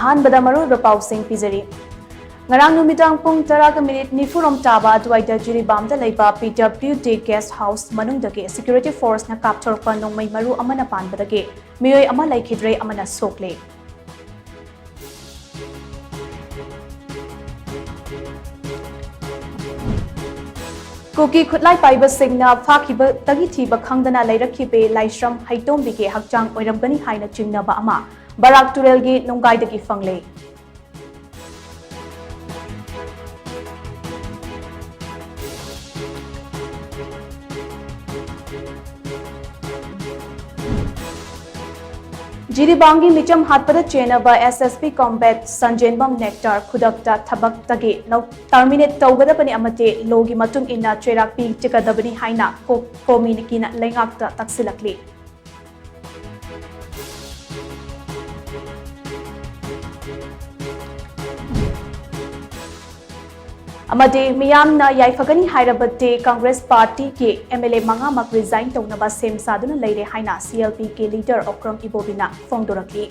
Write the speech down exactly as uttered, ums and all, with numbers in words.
ꯑꯍꯥꯟꯕꯗ ꯃꯔꯨꯑꯣꯏꯕ ꯄꯥꯎꯁꯤꯡ ꯄꯤꯖꯔꯤ꯫ ꯉꯔꯥꯡ ꯅꯨꯃꯤꯗꯥꯡ ꯄꯨꯡ ꯇꯔꯥꯒ ꯃꯤꯅꯤꯠ ꯅꯤꯐꯨꯔꯣꯝ ꯇꯥꯕ ꯑꯗꯨꯋꯥꯏꯗ ꯖꯤꯔꯤꯕꯥꯝꯗ ꯂꯩꯕ ꯄꯤ ꯗꯕ꯭ꯂꯤꯎ ꯗꯤ ꯒꯦꯁ ꯍꯥꯎꯁ ꯃꯅꯨꯡꯗꯒꯤ ꯁꯦꯀ꯭ꯌꯨꯔꯤꯇꯤ ꯐꯣꯔꯁꯅ ꯀꯥꯞꯊꯣꯔꯛꯄ ꯅꯣꯡꯃꯩ ꯃꯔꯨ ꯑꯃꯅ ꯄꯥꯟꯕꯗꯒꯤ ꯃꯤꯑꯣꯏ ꯑꯃ ꯂꯩꯈꯤꯗ꯭ꯔꯦ, ꯑꯃꯅ ꯁꯣꯛꯂꯦ꯫ ꯀꯨꯀꯤ ꯈꯨꯠꯂꯥꯏ ꯄꯥꯏꯕꯁꯤꯡꯅ ꯐꯥꯈꯤꯕꯗꯒꯤ ꯊꯤꯕ ꯈꯪꯗꯅ ꯂꯩꯔꯛꯈꯤꯕ ꯂꯥꯏꯁ꯭ꯔꯝ ꯍꯩꯇꯣꯝꯕꯤꯒꯤ ꯍꯛꯆꯥꯡ ꯑꯣꯏꯔꯝꯒꯅꯤ ꯍꯥꯏꯅ ꯆꯤꯡꯅꯕ ꯑꯃ ꯕꯔꯥꯛ ꯇꯨꯔꯦꯜꯒꯤ ꯅꯨꯡꯒꯥꯏꯗꯒꯤ ꯐꯪꯂꯦ꯫ ꯖꯤꯔꯤꯕꯥꯝꯒꯤ ꯃꯤꯆꯝ ꯍꯥꯠꯄꯗ ꯆꯦꯟꯅꯕ ꯑꯦꯁ ꯑꯦꯁ ꯄꯤ ꯀꯣꯝꯕꯦꯠ ꯁꯟꯖꯦꯟꯕꯝ ꯅꯦꯛꯇꯔ ꯈꯨꯗꯛꯇ ꯊꯕꯛꯇꯒꯤ ꯂꯧ-, ꯇꯔꯃꯤꯅꯦꯠ ꯇꯧꯒꯗꯕꯅꯤ ꯑꯃꯗꯤ ꯂꯣꯒꯤ ꯃꯇꯨꯡ ꯏꯟꯅ ꯆꯩꯔꯥꯛ ꯄꯤꯒꯗꯕꯅꯤ ꯍꯥꯏꯅ ꯀꯣ-, ꯀꯣꯃꯤꯅꯤꯀꯤꯅ ꯂꯩꯉꯥꯛꯇ ꯇꯛꯁꯤꯜꯂꯛꯂꯤ꯫ ꯑꯃꯗꯤ ꯃꯤꯌꯥꯝꯅ ꯌꯥꯏꯐꯒꯅꯤ ꯍꯥꯏꯔꯕꯗꯤ ꯀꯪꯒ꯭ꯔꯦꯁ ꯄꯥꯔꯇꯤꯒꯤ ꯑꯦꯝ ꯑꯦꯜ ꯑꯦ ꯃꯉꯥꯃꯛ ꯔꯤꯖꯥꯏꯟ ꯇꯧꯅꯕ ꯁꯦꯝ ꯁꯥꯗꯨꯅ ꯂꯩꯔꯦ ꯍꯥꯏꯅ ꯁꯤ ꯑꯦꯜ ꯄꯤꯒꯤ ꯂꯤꯗꯔ ꯑꯣꯀ꯭ꯔꯝ ꯏꯕꯣꯕꯤꯅ ꯐꯣꯡꯗꯣꯔꯛꯂꯤ꯫